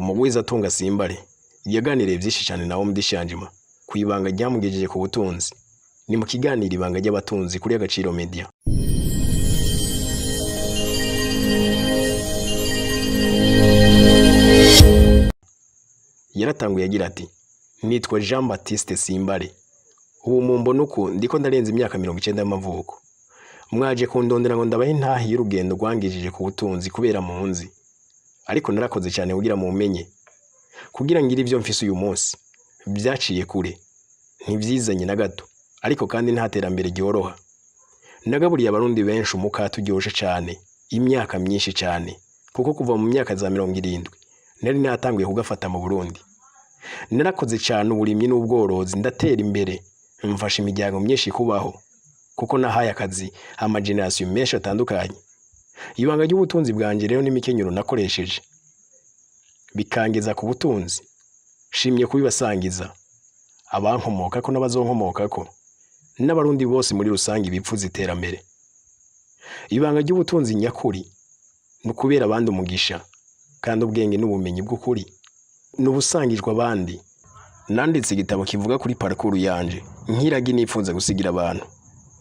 Umugwizatunga Simbare yaganiriye vyinshi cane na Omdi Shanjuma kw'ibanga ryamugejeje ku butunzi. Ni mu kiganiro Ibanga ry'abatunzi kuri Agaciro Media. Yaratanguye agira ati: "Nitwa Jean Baptiste Simbare. Ubu mumbona uku ndiko ndarenza imyaka 90 y'amavuko. Mwaje kundondera ngo ndabahe intahe y'urugendo rwangejeje ku butunzi kubera munzi. Ariko narakoze cyane kugira mumenye. Kugira ngire ivyo mfise uyu munsi. Vyaciye kure. Ntivyizanye na gato. Ariko kandi nta terambere ryoroha. Nagaburiye abarundi benshi umukate uryoshe cane, imyaka myinshi cane, kuko kuva mu myaka za 70 nari natanguye kugafata mu Burundi. Narakoze cane uburimyi n'ubworozi ndatera imbere, mfasha imiryango myinshi kubaho, kuko nahaye akazi amagenerasiyo menshi atandukanye. Ibanga ry'ubutunzi bwanje rero n'imikenyero nakoresheje, bikangeza ku butunzi. Nshimye kubibasangiza, abankomokako n'abazonkomokako, n'abarundi bose muri rusange bipfuza iterambere. Ibanga ry'ubutunzi nyakuri ni ukubera abandi umugisha, kandi ubwenge n'ubumenyi bw'ukuri ni ubusangijwe abandi. Nanditse igitabo kivuga kuri parcours yanje nk'iragi nipfuza gusigira abantu.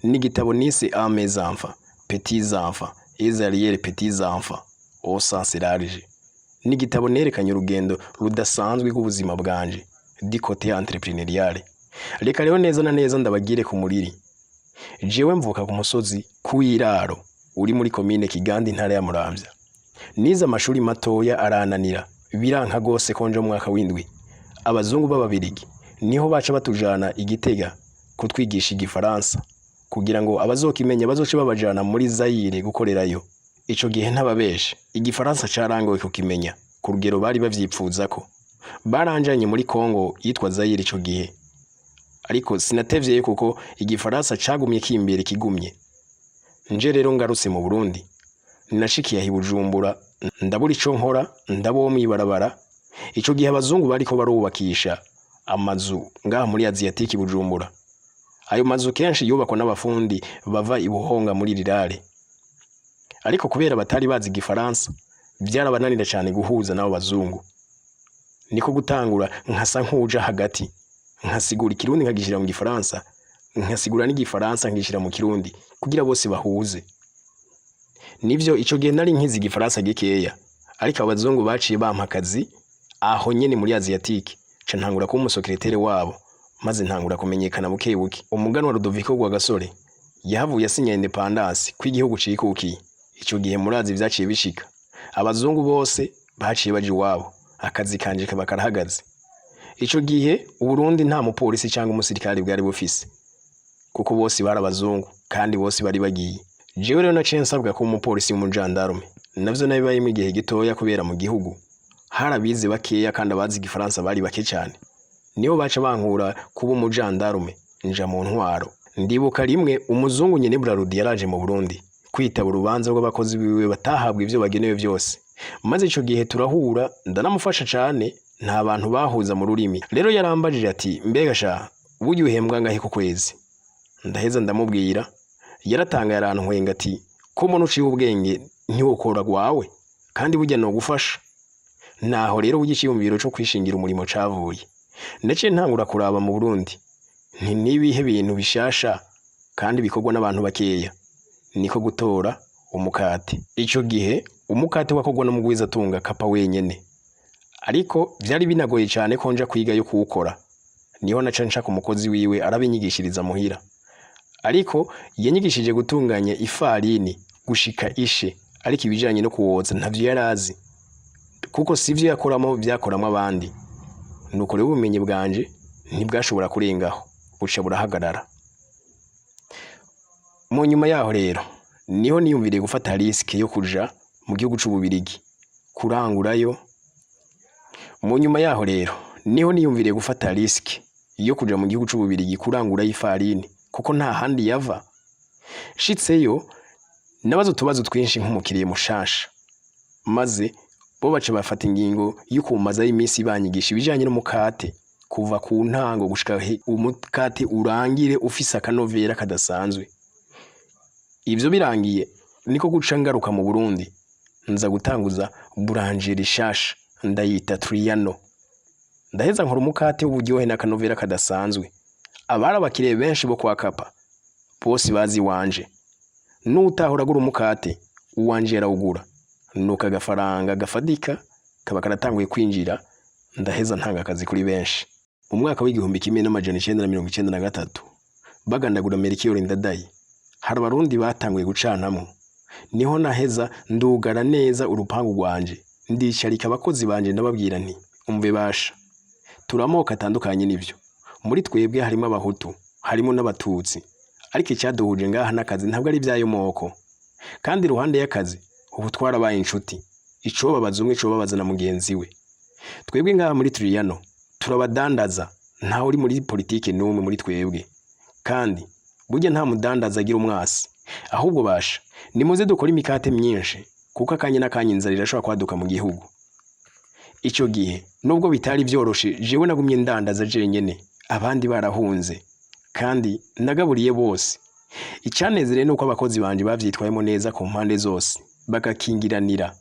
Ni igitabo nise À mes enfants, petits enfants, et arrière petits enfants, au sens large. Ni igitabo nerekanye urugendo rudasanzwe rw'ubuzima bwanje du côté entrepreneurial. Reka rero neza na neza ndabagire ku muriri. Jewe mvuka ku musozi kuw'Iraro uri muri komine Kiganda, intara ya Muramvya. Nize amashuri matoya arananira, biranka gose ko nja mu mwaka w'indwi. Abazungu b'ababirigi niho baca batujana i Gitega kutwigisha igifaransa kugira ngo abazokimenya bazoce babajana muri Zayire gukorerayo. Ico gihe ntababeshe, igifaransa carangoye kukimenya ku rugero bari bavyipfuzako. Baranjanye muri Kongo yitwa Zayire ico gihe, ariko sinatevyeyo kuko igifaransa cagumye kimbere kigumye. Nje rero ngarutse mu Burundi, nashikiye aho i Bujumbura ndabura ico nkora, ndaba uwo mw'ibarabara. Ico gihe abazungu bariko barubakisha amazu ngaha muri Asiatique i Bujumbura. Ayo mazu kenshi yubakwa n'abafundi bava i Buhonga muri Rirare. Ariko kubera batari bazi igifaransa, vyarabananira cane guhuza n'abo bazungu. Niko gutangura nkasa nkuja hagati, nkasigura ikirundi nkagishira mu gifaransa, nkasigura n'igifaransa nkagishira mu kirundi kugira bose bahuze. Nivyo ico gihe nari nkizi igifaransa gikeya, ariko abazungu baciye bampa akazi aho nyene muri Asiatique, ca ntangura kuba umusekretere wabo, maze ntangura kumenyekana buke buke. Umuganwa Rudoviko Rwagasore yahavuye asinya indépendance ko igihugu cikukiye. Ico gihe murazi vyaciye bishika. Abazungu bose baciye baja iwabo, akazi kanje kaba karahagaze. Ico gihe Uburundi nta mupolisi cyangwa umusirikare bwari bufise, kuko bose bari abazungu kandi bose bari bagiye. Jewe rero naciye nsabwa kuba umupolisi w'umujandarume. Navyo nabibayemo igihe gitoya kubera mu gihugu hari abize bakeya kandi abazi igifaransa bari bake cyane. Niho baca bankura kuba umujandarume nja mu ntwaro. Ndibuka rimwe umuzungu nyene Brarudi yaraje mu Burundi kwitaba urubanza rw'abakozi biwe batahabwa ivyo bagenewe vyose. Maze ico gihe turahura, ndanamufasha cane, nta bantu bahuza mu rurimi. Rero yarambajije ati: "Mbega sha, burya uhembwa angahe ku kwezi?" Ndaheza ndamubwira. Yaratangaye arantwenga ati: "Ko mbona uciye ubwenge, ntiwokora gwawe kandi burya nogufasha." Naho rero burya iciyumviro co kwishingira umurimo cavuye. Naciye ntangura kuraba mu Burundi nti nibihe bintu bishasha kandi bikorwa n'abantu bakeya. Niko gutora umukate. Ico gihe umukate wakorwa n'umugwizatunga Kapa wenyene, ariko vyari binagoye cane ko nja kwiga yo kuwukora. Niho naca nshaka umukozi wiwe arabinyigishiriza muhira. Ariko yanyigishije gutunganya ifarini gushika ishe, ariko ibijanye no kuwotsa ntavyo yarazi, kuko sivyo yakoramo, vyakoramwo abandi. Nuko rero ubumenyi bwanje ntibwashobora kurengaho, buca burahagarara. Mu nyuma yaho rero niho niyumviriye gufata risque yo kuja mu gihugu c'Ububirigi kurangurayo. Mu nyuma yaho rero niho niyumviriye gufata risque yo kuja mu gihugu c'Ububirigi kurangurayo ifarini, kuko nta handi yava. Nshitseyo nabaza utubazo twinshi nk'umukiriye mushasha, maze bo baca bafata ingingo yo kumazayo iminsi banyigisha ibijanye n'umukate kuva ku ntango gushika umukate urangire ufise akanovera kadasanzwe. Ivyo birangiye niko guca ngaruka mu Burundi, nza gutanguza boulangerie shasha. Ndayita Triano. Ndaheza nkora umukate w'uburyohe n'akanovera kadasanzwe. Abari abakiriya benshi bo kwa Kapa bose bazi iwanje. N'utahora agura umukate, uwanje yarawugura. Nuko agafaranga gafadika kaba karatanguye kwinjira, ndaheza ntanga akazi kuri benshi. Mu mwaka w'1993 bagandagura Melchior Ndadaye, hari Abarundi batanguye gucanamwo. Niho naheza ndugara neza urupangu rwanje, ndicarika abakozi banje, ndababwira nti: "Umve basha, turi amoko atandukanye nivyo, muri twebwe harimo Abahutu, harimo n'Abatutsi, ariko icyaduhuje ngaha n'akazi, ntabwo ari iby'ayo moko. Kandi iruhande y'akazi ubu twarabaye inshuti, icobabaza umwe cobabaza na mugenzi we. Twebwe ngaha muri Triano turabadandaza, ntawe uri muri politike n'umwe muri twebwe, kandi burya nta mudandaza agira umwasi. Ahubwo basha, nimuze dukore imikate myinshi, kuko akanya n'akanya inzara irashobora kwaduka mu gihugu." Ico gihe nubwo bitari vyoroshe, jewe nagumye ndandaza jenyene, abandi barahunze, kandi nagaburiye bose. Icyanezereye nuko abakozi banje bavyitwayemo neza ku mpande zose, bagakingiranira.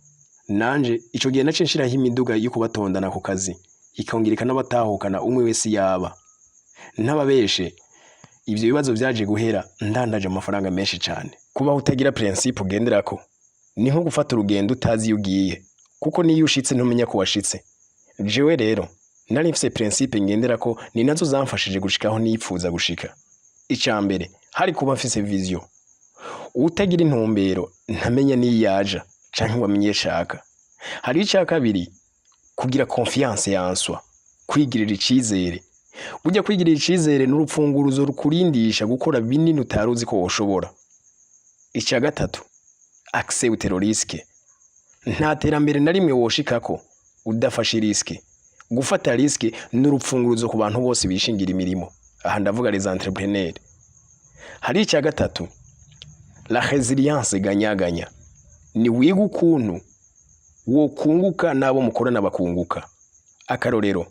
Nanje ico gihe naciye nshiraho imiduga yo kubatondana ku kazi, ikongera ikanabatahukana umwe wese yaba. Ntababeshe, ivyo bibazo vyaje guhera ndandaje amafaranga menshi cane. Kubaho utagira principe ugenderako ni nko gufata urugendo utazi iyo ugiye, kuko niyo ushitse ntumenya ko washitse. Jewe rero nari mfise principe ngenderako, ni nazo zamfashije gushikaho nipfuza gushika. Ica mbere hari kuba mfise vision. Utagira intumbero ntamenya n'iyo yaja canke ngo amenye iyo ashaka. Hari ica kabiri, kugira confiance en soi, kwigirira icizere. Burya kwigirira icizere n'urupfunguruzo rukurindisha gukora binini utari uzi ko woshobora. Icya gatatu, accepter le risque. Nta terambere na rimwe woshikako udafashe risque. Gufata risque ni urupfunguruzo ku bantu bose bishingira imirimo, aha ndavuga les entrepreneurs. Hari icya gatatu, la résilience gagnant-gagnant. Ni wiga ukuntu wokunguka n'abo mukorana bakunguka. Akarorero,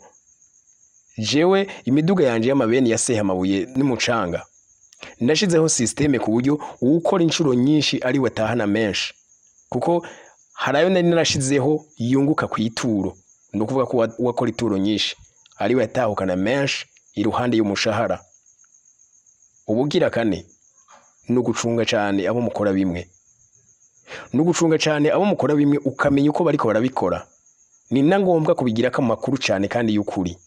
jewe imiduga yanje y'amabeni ya seha amabuye n'umucanga, nashizeho système ku buryo uwukora inshuro nyinshi ari we atahana menshi, kuko hari ayo nari narashizeho yunguka ku ituro. Ni ukuvuga ko uwakora ituro nyinshi ari we yatahukana menshi iruhande y'umushahara. Ubugira kane ni ugucunga cane abo mukora bimwe. Ni ugucunga cane abo mukora bimwe, ukamenya uko bariko barabikora. Ni na ngombwa kubigirako amakuru cane kandi y'ukuri.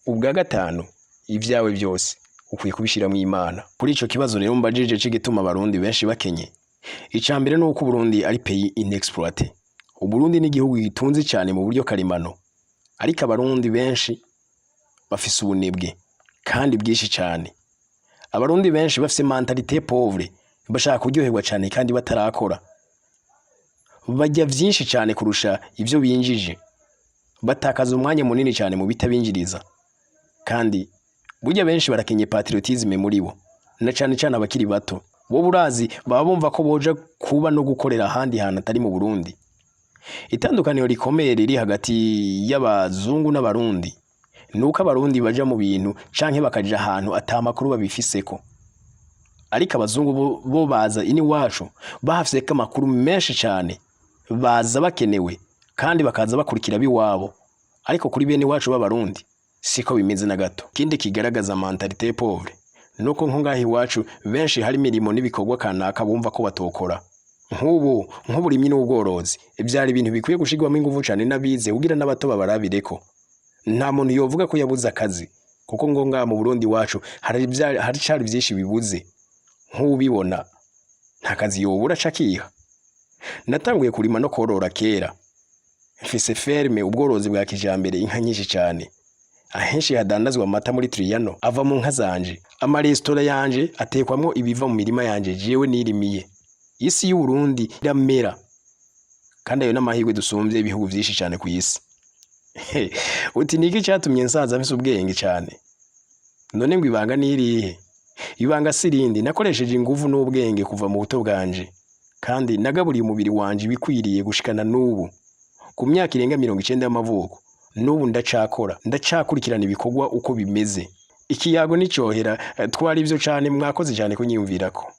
Ubwa gatanu, ivyawe byose ukwiye kubishiramwo Imana. Kuri ico kibazo rero mbajije c'igituma Abarundi benshi bakenye, ica mbere ni uko Uburundi ari pays inexploité. Uburundi ni igihugu gitunze cyane mu buryo karemano, ariko Abarundi benshi bafise ubunebwe kandi bwinshi cyane. Abarundi benshi bafise mentalité pauvre, bashaka kuryoherwa cyane kandi batarakora. Bajya vyinshi cyane kurusha ivyo binjije, batakaza umwanya munini cyane mu bitabinjiriza. Kandi burya benshi barakenye patriotisme muri bo, na cane cane abakiri bato. Bo burazi baba bumva ko boja kuba no gukorera ahandi hantu atari mu Burundi. Itandukaniro rikomeye riri hagati y'abazungu n'Abarundi ni uko Abarundi baja mu bintu canke bakaja ahantu ata makuru babifiseko, ariko abazungu bo baza ini wacu bahafiseko amakuru menshi cane, baza bakenewe kandi bakaza bakurikira abiwabo. Ariko kuri bene wacu b'Abarundi siko bimeze na gato. Ikindi kigaragaza mentalité pauvre nuko nko ngaha iwacu benshi hari imirimo n'ibikorwa kanaka bumva ko batokora, nk'ubu nk'uburimyi n'ubworozi. Byari ibintu bikwiye gushirwamo ingufu cane n'abize kugira n'abato babarabireko. Nta muntu yovuga ko yabuze akazi, kuko ngo ngaha mu Burundi iwacu hari cari vyinshi bibuze. Nk'ubibona nta kazi yobura aca akiha. Natanguye kurima no korora kera, mfise ferme, ubworozi bwa kijambere, inka nyinshi cane. Ahenshi hadandazwa amata muri Triano ava mu nka zanje. Amaresitora yanje atekwamwo ibiva mu mirima yanje jewe nirimiye. Isi y'Uburundi iramera, kandi ayo n'amahirwe dusumvye ibihugu vyinshi cane ku isi. Uti niki catumye nsaza mfise ubwenge cane? None ngo ibanga nirihe? Ibanga si irindi, nakoresheje inguvu n'ubwenge kuva mu buto bwanje, kandi nagaburiye umubiri wanje ibikwiriye gushikana n'ubu. Ku myaka irenga 90 y'amavuko, n'ubu ndacakora, ndacakurikirana ibikorwa uko bimeze. Ikiyago nicyohera, twari ivyo cane. Mwakoze cane kunyiyumvirako.